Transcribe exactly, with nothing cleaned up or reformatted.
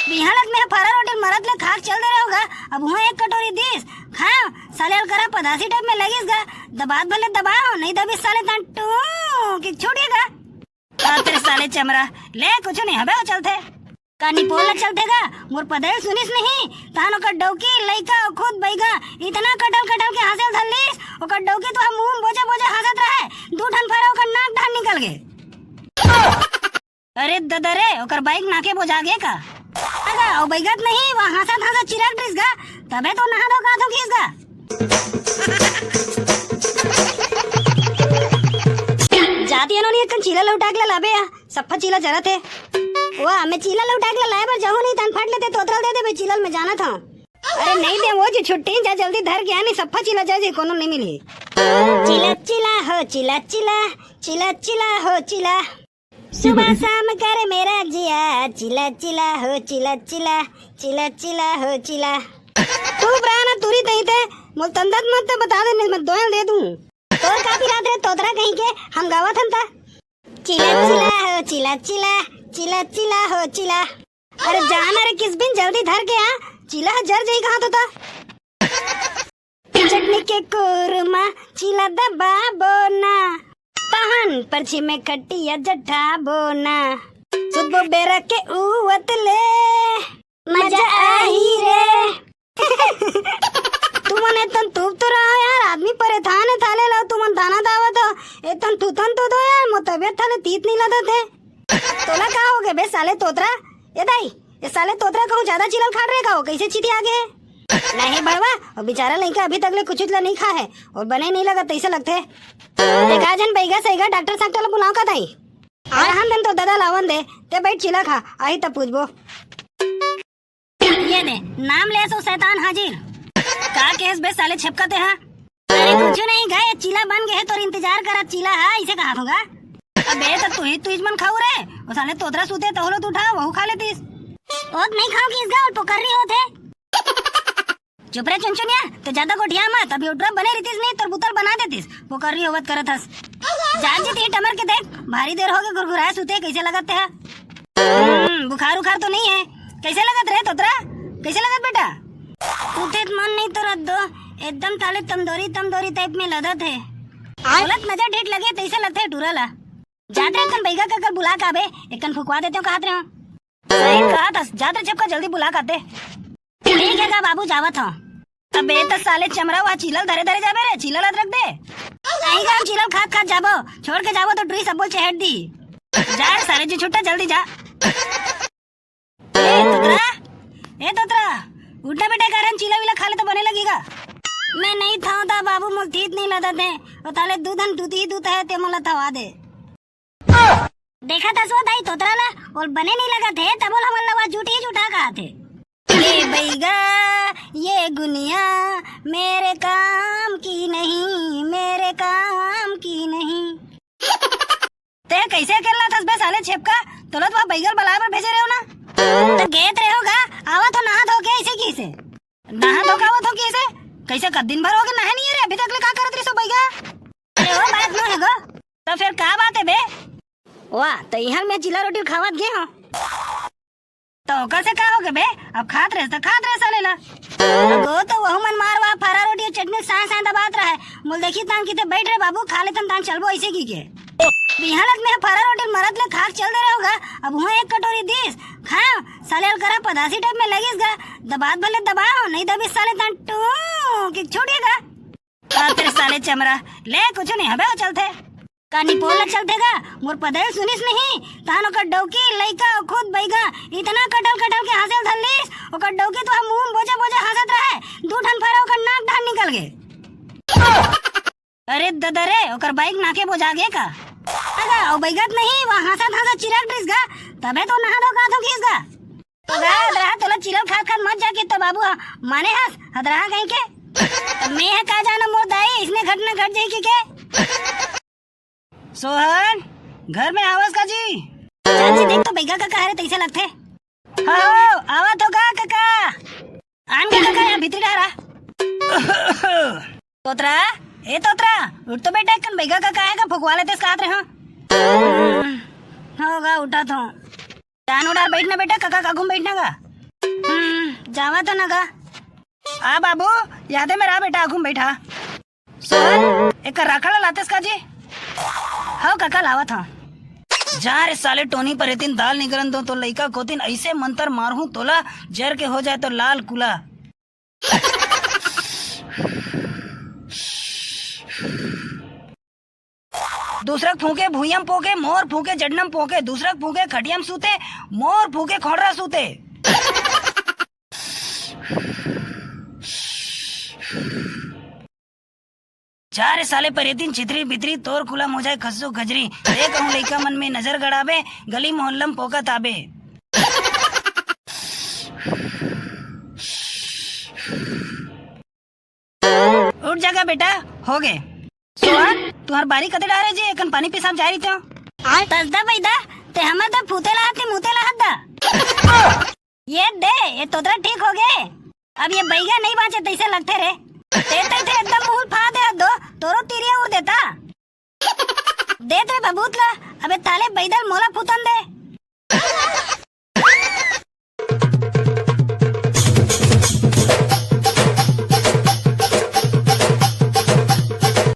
बिहान ले त मैं फरा रोटी मरत ले खा के चल दे रहे होगा। अब हुआ एक कटोरी दीस, खायो, साले अलकरहा पदासी टाइप में लगिस गा। दबात भले दबाओ, नहीं दबिस साले तन टू कि छूट गा। आ, तेरे साले चमरा, ले कुछ नहीं हबे, वो चलते। का निपोला चलते गा? मोर पदल सुनिस नहीं, तहन ओकर डौकी, लइका, खुद बैगा, इतना कटल कटल के हंसे धरलिस, ओकर डौकी तो हम मुंह बोझे बोझे हंसत रहे, दू ठन फरा ओकर नाक डाहर निकल गे। अरे ददा रे, ओकर बाइक नाके बोझा गे का? अगा, ओ बैगत नहीं, वहाँ हंसत हंसत चिरक दिस गा, तबे तो नहा धो का धो किस गा। जाती एनो नहीं, एकन चीला लौटा के लाबे या, सफ्फा चीला जरत हे। वाह, मैं चीला लौटा के लाए बर जाहूं नहीं, तन फट लेते तोतरा ल दे देबे चीला ल, मैं जानत हूं। अरे नहीं दे, वो जी छुट्टी, जा जल्दी धर के आ, नहीं सफ्फा चीला जा जी, कोनो नहीं मिली। चिला चिला हो चिला चिला, चिला चिला हो चिला। सुबह शाम करे मेरा जिया, चिला चिला हो चिला चिला, चिला चिला हो चिला। तू ब्राना तुरी तई ते, मोल तंदत मत ते बता दे, नहीं मैं दोयल दे दूं। तोर का पिरात रे तोतरा कहीं के, हम गावत हन ता। चिला चिला हो चिला चिला, चिला चिला हो चिला। अरे जाना रे किस बिन जल्दी धर के आ, चिला ह जर जाई कहाँ तो ता। चटनी के कोरमा चिला दबाबो ना, पहन परछी में खटिया जठाबो ना, सुतबो बेरा के उवत ले, मजा आही रे। तुमन एतन तुप तो रहो यार, आदमी परेशान है थाले लो, तुमन दाना दावत हो, एतन तुतन तो दो यार, मो तबियत थाले तीत नहीं लगत है। तोला का हो गए बे साले तोतरा? ए दाई, ए साले तोतरा कहूँ ज्यादा चिलल खाट रहे का हो, कैसे चीती आ गए है? नहीं बड़वा, वो बेचारा लइका अभी तक ले कुछ ला नहीं खा है और बने नहीं लगा तैसे लगते। ते का जन बैगा सैगा डॉक्टर साहब तोला बुलाओ का दाई? अरे हम दिन तो दादा लावन दे, ते बैठ चिला खा, आई तब पूछबो। ये दे, नाम ले सो शैतान हाजिर। का केस बे साले छेपका ते हा? अरे कुछ नहीं गए, चिला बन गए तोर इंतजार करत चिला हा, इसे कहा होगा। अबे तो तू ही तू मन खाऊ रे, वो साले तोतरा सूते तहलो तू उठा, वहू खा लेतीस। ओत नहीं खाओ किस गा, और पुकर्री होत है। चुप रे चुनचुनिया, तो ज्यादा गोठिया मत, अभी उठरा बने रहतीस नहीं, तोर बुतल बना देतीस, पुकर्री होवत करत हस। जान जी ती टमर के देख, भारी देर हो गए गुरगुराए सूते, कैसे लगत है? हम्म, बुखार उखार तो नहीं है? कैसे लगत रे तोतरा? कैसे लगत बेटा? उठे त मन नहीं तो रख दो, एकदम ताले तमदोरी तमदोरी टाइप में लदत है। गलत नजर ढेट लगे तैसे लगते है टूरा ला। जात रहे तन बैगा का कल बुला का बे, एकन फुकवा देते हो कहत रहे हो। सही कहा था, जात रहे छेपका जल्दी बुला का दे। ठीक है का बाबू जावत हो। अबे त साले चमरा वा चिलल धरे धरे जाबे रे, चिलल अदरक दे। आई का हम चिलल खात खात जाबो, छोड़ के जाबो तो टुरी सब बोल चहेट दी। जा रे साले जी छुट्टा जल्दी जा। ए तोतरा, ए तोतरा, उठना बेटा, कारण चीला वीला खा ले तो बने लगेगा। मैं नहीं था ता बाबू, मोल थीत नहीं लदत है। और ताले दूधन दूध ही दूध है, ते मोला थवा दे। देखा था सो दाई तोतरा ला, और बने नहीं लगत है, तब बोल हमन ला वा झूठ ही झूठा कहा थे। ये बैगा, ये गुनिया, मेरे काम की नहीं, मेरे काम की नहीं। ते कैसे अकेला थस बे साले छेपका? तोला तो बैगल बलाए बर भेजे रहे हो ना। तो गेत रहे होगा, आवा तो नहा धो के ऐसे कैसे? नहा धो के आवा तो कैसे? कैसे कर दिन भर हो गए नहा नहीं है रे, अभी तक ले का करत रही सो बैगा? अरे वो बात नो है गो। तो फिर का बात है बे? वाह, तो यहाँ मैं चिला रोटी खावत गए हो। तो ओकर से का हो गए बे? अब खात रहे तो खात रहे साले ला। गो तो वहू मन मारवा फरा रोटी और चटनी साय साय दबात रहे। मुल देखी तान किते बैठ रहे बाबू, खा लेतन तान चलबो ऐसे की के। बिहान ले त मैं फरा रोटी मरत ले खा के चल दे रहे होगा। अब हुआ एक कटोरी दीस, खायो, साले अलकरहा पदासी टाइप में लगिस गा। दबात भले दबाओ, नहीं दबिस साले तान टू कि छूट गा। आ, तेरे साले चमरा, ले कुछ नहीं हबे, वो चलते। का निपोला चलते गा? मोर पदल सुनिस नहीं, तहन ओकर डौकी, लइका, खुद बैगा, इतना कटल कटल के हंसे धरलिस, ओकर डौकी तो हम मुंह बोझे बोझे हंसत रहे, दू ठन फरा ओकर नाक डाहर निकल गे। अरे ददा रे, ओकर बाइक नाके बोझा गे का? अगा, ओ बैगत नहीं, वहाँ हंसत हंसत चिरक दिस गा, तबे तो नहा धो का धो किस गा। तो गा, हदरा, तोला चिरल खात खात मत जाके तो बाबू हा, माने हंस, हदरा कहीं के। तो मैं हा का जानो मोर दाई, इसने घटना घट जाई के के? सोहन, घर में आवाज का जी? चाची देख तो बैगा का कहा रे तैसे लगते। हाँ, आवा तो का काका? आन के काका यहाँ भीतरी डारा। तोतरा, ए तोतरा, उठ तो बेटा, कन बैगा काका आएगा, फुकवा लेते इसका हाथ रे, हाँ। हम्म, होगा, उठा तो। तान उड़ा बैठना बेटा, काका का घूम बैठना का। जावा तो ना गा। आ बाबू, यादे में रहा बेटा, आगू में बैठा। सोहन, एक राखा ला लातेस का जी? हव काका, लावत हंव। जा रे साले टोनी, परेतिन दाल निगरन दो तो लइका कोतिन ऐसे मंतर मारहूं तोला, जर के हो जाए तो लाल कुला। दूसरक फूंके भुइयम पोके, मोर फूंके जडनम पोके, दूसरक फूंके खटियम सूते, मोर फूंके खोड़रा सूते। जा रे साले परेतिन छितरी बितरी, तोर कुला मोजाए खस्सू खजरी। ए कहूं लइका मन में नजर गड़ाबे, गली मोहल्लम पोकत आबे। उठ जागा बेटा, हो गे। सोहन, तुंहर बारी कते डारे जी, एकन पानी पिसाब जाय रहितेंव। तसदा बैदा, ते हमर दा फूते लाहत, ते मुते लाहत दा। ये दे, ये तोतरा ठीक हो गे। अब ये बैगा नहीं बांचे तैसे लगते रे। ते ते ते एकदम मुंह फा दे दो, तोरो तिरिया उड़ देता। दे दे बबूत ला, अबे ताले बैदल मोला फूतन दे।